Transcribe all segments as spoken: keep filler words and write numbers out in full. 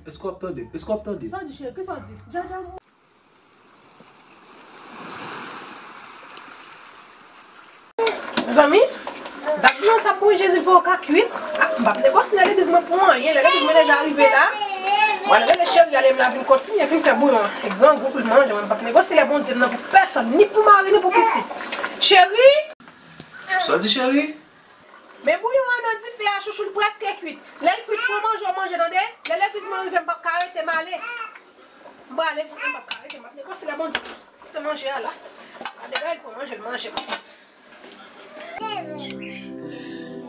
Èske w ap tande m? Èske w ap tande m? Sa w di, cheri? Kisa w di? Djadja. Mezanmi, dat bouyon sa pou Jezi pou yo ka kwit. Ah, m p ap negosye lè legliz mwen pou anyen. Lè legliz mwen deja rive la. Mwen rele cheri ale m la vin kontinye vin fè bouyon an. E grangou pou l manje, mwen m p ap negosye lè Bondye m nan pou pèsonn, ni pou mari, ni pou pitit. Cheri! Sa w di, cheri? Men bouyon an nan dife a, chouchou, l prèske kwit. Lè l kwit, pran manje w manje, tande? Lè legliz mwen rive, m p ap ka rete, m ale. M prale, m p ap ka rete, m ap negosye lè Bondye. Kite manje a la. Pa degay, pran manje l manje.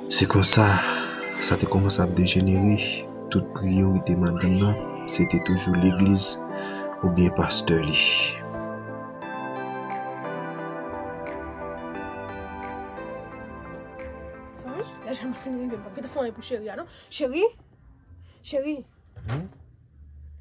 Se konsa, sa te kòmanse ap dejenere. Tout priyorite madanm nan, se te toujou legliz oubyen pastè li. Zanmi, lè jèn mwen fin rive, m p ap gentan fè anyen pou cheri a, non. Cheri! Cheri!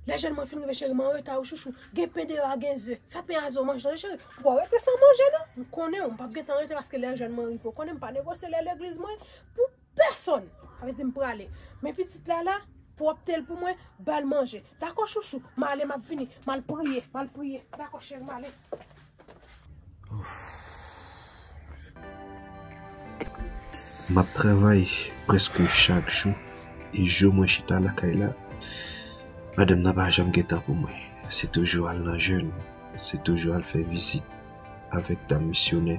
Lè jèn mwen fin rive, cheri, m anreta wi, chouchou. Gen pen deyò a, gen ze. Fè pen a ze w manje, tande, cheri. Ou pa rete san manje, non. M konnen w, m p ap gentan rete paske lè jèn mwen rive. Ou konnen m pa negosye lè legliz mwen pou pèsonn. Sa vle di m prale. Men pitit la la, pwòpte l pou mwen, ba l manje. Dakò, chouchou. M ale, m ap vini. M al priye, m al priye. Dakò, cheri, m ale. M ap travay prèske chak jou, e jou mwen chita lakay la, madanm nan pa janm gen tan pou mwen. Se toujou al nan jèn, se toujou al fè vizit avèk dam misyonè.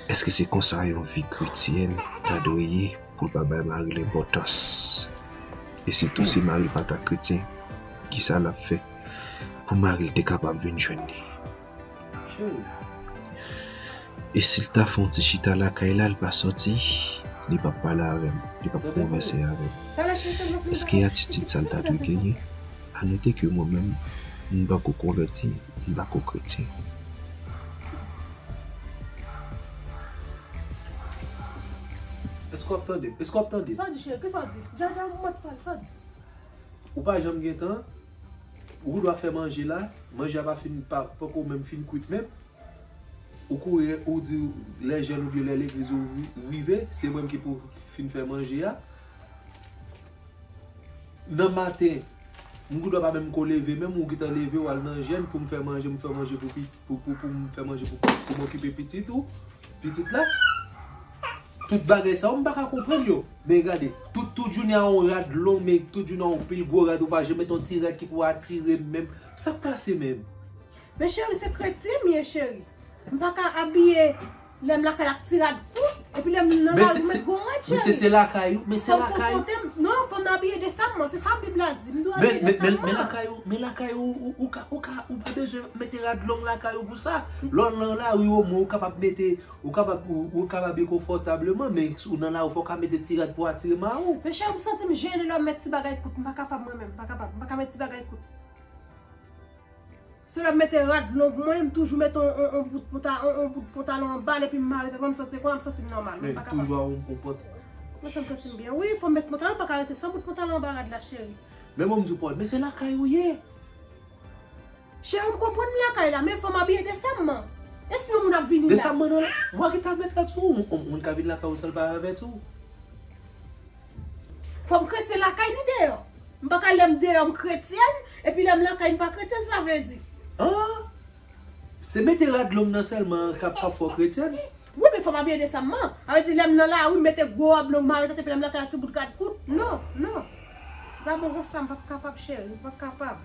Èske se konsa yon vi kretyèn ta dwe ye pou l pa bay mari l enpòtans? E sitou si mari l pa ta kretyen, kisa l ap fè pou mari l te kapab vin jwenn li? E si l ta fè yon ti chita lakay la, l pa sòti, li p ap pale avè m, li p ap konvèse avè m. Èske atitid sa l ta dwe genyen? Anote ke mwen menm, m pako konvèti, m pako kretyen. Èske w ap tande m? Èske w ap tande m? Sa w di, cheri? Kisa w di? Djadja, mwen pale, sa w di? Ou pa janm gen tan. Ou ap fè manje la, manje a pa fin, pa, poko menm fin kwit menm. Ou kouri, ou di lè jèn oubyen lè legliz ou ri-, rive, se mwen ki pou fin fè manje a. Nan maten, m gendwa pa menm ko leve menm, ou gentan leve, w al nan jèn pou m fè manje, m fè manje pou pitit, pou, pou, pou m fè manje pou, pou m okipe pitit ou, pitit la. Tout bagay sa yo, m pa ka konprann yo. Men gade, tout, tout jounen a yon rad long, men tout jounen a yon pil gwo rad, ou pa janm met yon ti rad ki pou atire m menm. Sa k pase menm? Men cheri, se kretyen m ye, cheri. M pa ka abiye lè m lakay ak ti rad kout, epi lè m nan lari m met gwo rad, cheri. Men se, se lakay ou, men se lakay ou. Fò m konpòte m. Non, fò m abiye desanman, se sa Bib la di. M dwe abiye desanman. Men, men, men lakay ou, men lakay ou, ou, ou ka, ou ka, ou pa bezwen mete rad long lakay ou pou sa. Lè w nan lari omwen, ou kapab mete Ou kapab, ou, ou kapab ye konfòtableman, men si w nan lari, fò w ka mete ti rad pou atire mari w. Men cheri, m santi m jennen lè m met ti bagay kout. M pa kapab mwen menm, m pa kapab. M pa ka met ti bagay kout. Se lè m mete rad long mwen, m toujou mete on, on, on bout panta-, on, on bout pantalon anba l epi m mare tèt mwen, m santi, kounye a m santi m nòmal. Men m pa kapab. Toujou a on, on pant. Mwen santi m byen. Wi, fò m met pantalon, m pa ka rete san bout pantalon anba rad la, cheri. Men mwen m di w pòt, men se lakay ou ye. Cheri, m konprann m lakay la, men fò m abiye desanman. E si yon moun ap vini la? Desanman nan la, w a gentan met rad sou ou, yon moun ka vin lakay ou san l pa avèti w. Fò m kretyen lakay ni deyò. M pa ka lè m deyò m kretyèn, epi lè m lakay m pa kretyèn, sa vle di. An? Se mete rad long nan sèlman k ap, k ap fè w kretyèn? Wi, men fò m abiye desanman. Sa vle di lè m nan lari, m mete gwo wòb long mare tèt, epi lè m lakay la ti bout rad kout. Non, non. Pa bon konsa, m p ap kapab, cheri, m p ap kapab.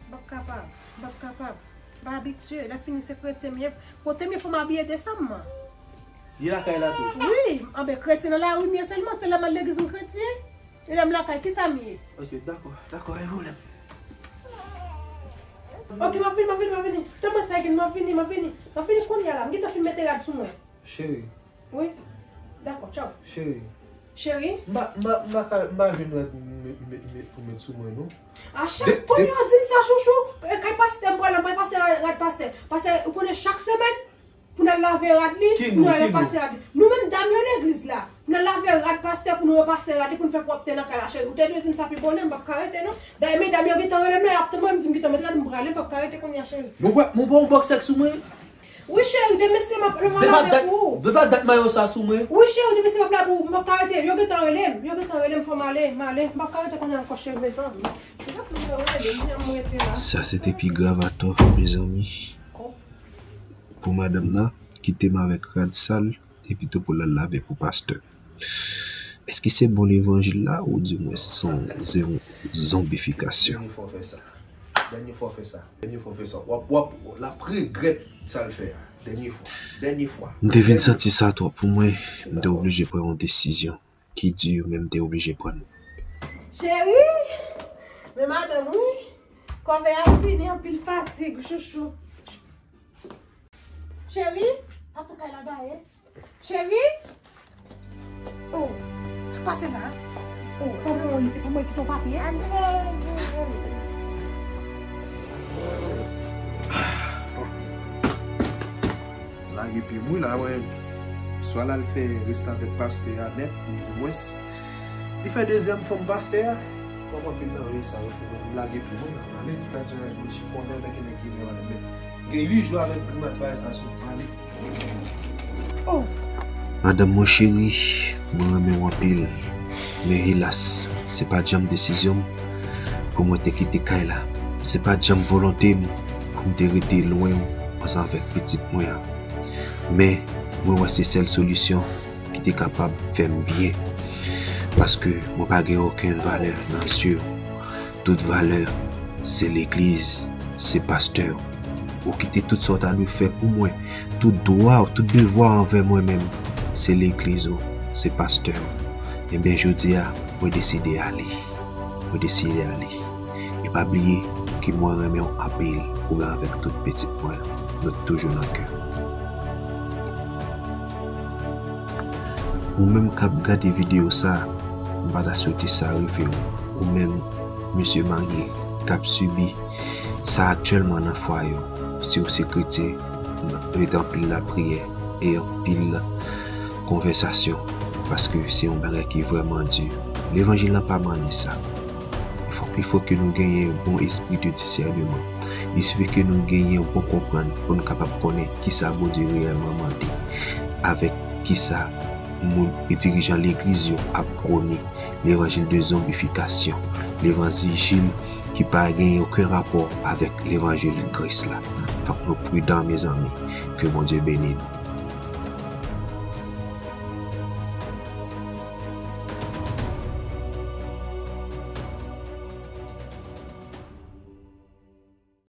M p ap kapab, m p ap kapab. M pa abitye, lè fini se kretyen m ye. Kote m ye fò m abiye desanman. Ni lakay la tou? Wi, anben kretyen nan lari m ye sèlman, se lè m al legliz m kretyen. E lè m lakay, kisa m ye? Ok, dakò, dakò, pa gen pwoblèm. Ok, m ap vini, m ap vini, m ap vini. Tann mwen sa, Egin, m ap vini, m ap vini. M ap vini kounye a la, m gentan fin mete rad sou mwen. Cheri, Wi. Dakò, tchaw. Cheri. Cheri? M pa, m pa, m pa ka, m pa jwenn rad m, m, m, m, pou met sou mwen, non. A chak kounye a w di m sa, chouchou. E kay pastè m pral la, m pral pase rad, rad pastè. Pastè, ou konnen chak semèn, pou n al lave rad li, pou nou al repase rad li. Nou menm dam yo legliz la, pou n al lave rad pastè, pou nou repase rad li, pou n fè pwòpte nan kay la, cheri. Ou te dwe di m sa pi bonè, m p ap ka rete, non. Dayè, medam yo gentan rele m la, y ap tann mwen, m di m gentan met rad, m prale, m p ap ka rete kounye a, cheri. Men w pa, men w pa yon bòksè k sou mwen? Wi, cheri, demen si m ap leve pou ou. Depa dat mayo sa sou mwen. Wi, cheri, demen si m ap la pou ou. M p ap ka rete. Yo gentan rele m. Yo gentan rele m, fò m ale. M ale. M p ap ka rete konnen ankò, cheri, mezanmi. Sa se te pi grav atò, mezanmi. Pou madanm nan, kite m avèk rad sal, epi tou pou l al lave pou pastè. Èske se bon levanjil la, oudimwen se yon zonbifikasyon? Dènye fwa w fè sa. Dènye fwa w fè sa. Dènye fwa w fè sa. W ap, w ap, l ap regrèt sa l fè a. Dènye fwa. Dènye fwa. M te vin santi sa twòp pou mwen. M te oblije pran yon desizyon ki di, men m te oblije pran l. Cheri, men madanm, wi. Kòve a fini, anpil fatig, chouchou. Cheri, pa tou kay la gaye. Cheri! Oh, sa k pase la? Oh, pa mwen, e pa mwen ki ton papye? Lage pye m wi la, mwen. Swa l al fè restavèk pastè a nèt, oudimwens li fè dezyèm fanm pastè a. Kòman pil nan vye sa yo fè mwen lage pye mwen la, ale. Gad jan mwen chifonnen avèk nèg ki vle wè mwen. Gen uit jou avèk grimas bagay sa sou mwen, ale. Oh. Madanm mwen cheri, mwen renmen w anpil. Men helas, se pa t janm desizyon m pou mwen te kite kay la. Se pa t janm volonte m pou m te rete lwen w ansanm avèk pitit mwen an. Men, mwen wè se sèl solisyon ki te kapab fè m byen. Paske mwen pa gen okenn valè nan zye w. Tout valè, se legliz, se pastè w. Ou kite tout sa w ta dwe fè pou mwen, tout dwa w, tout devwa w anvè mwen menm, se legliz ou, se pastè w. Ebyen, jodi a, mwen deside ale. Mwen deside ale. E pa bliye ke mwen renmen w anpil, ou menm avèk tout pitit mwen, nou toujou nan kè. Ou menm k ap gade videyo sa, m pa ta swete sa rive w. Ou menm, mesye marye, k ap sibi sa aktyèlman nan fwaye w, si w se kretyen, rete anpil lapriyè e anpil konvèsasyon, paske se yon bagay ki vrèman di. Levanjil lan pa mande sa. Fòk, il faut que nou genyen yon bon espri de disèneman. Il faut que nou genyen yon bon konprann pou nou kapab konnen kisa Bondye reyèlman mande, avèk kisa moun e dirijan legliz yo ap pwone, levanjil de zonbifikasyon, levanjil ki pa genyen okenn rapò avèk levanjil Kris la. Fòk nou pridan, mezanmi. Ke Bondye beni nou.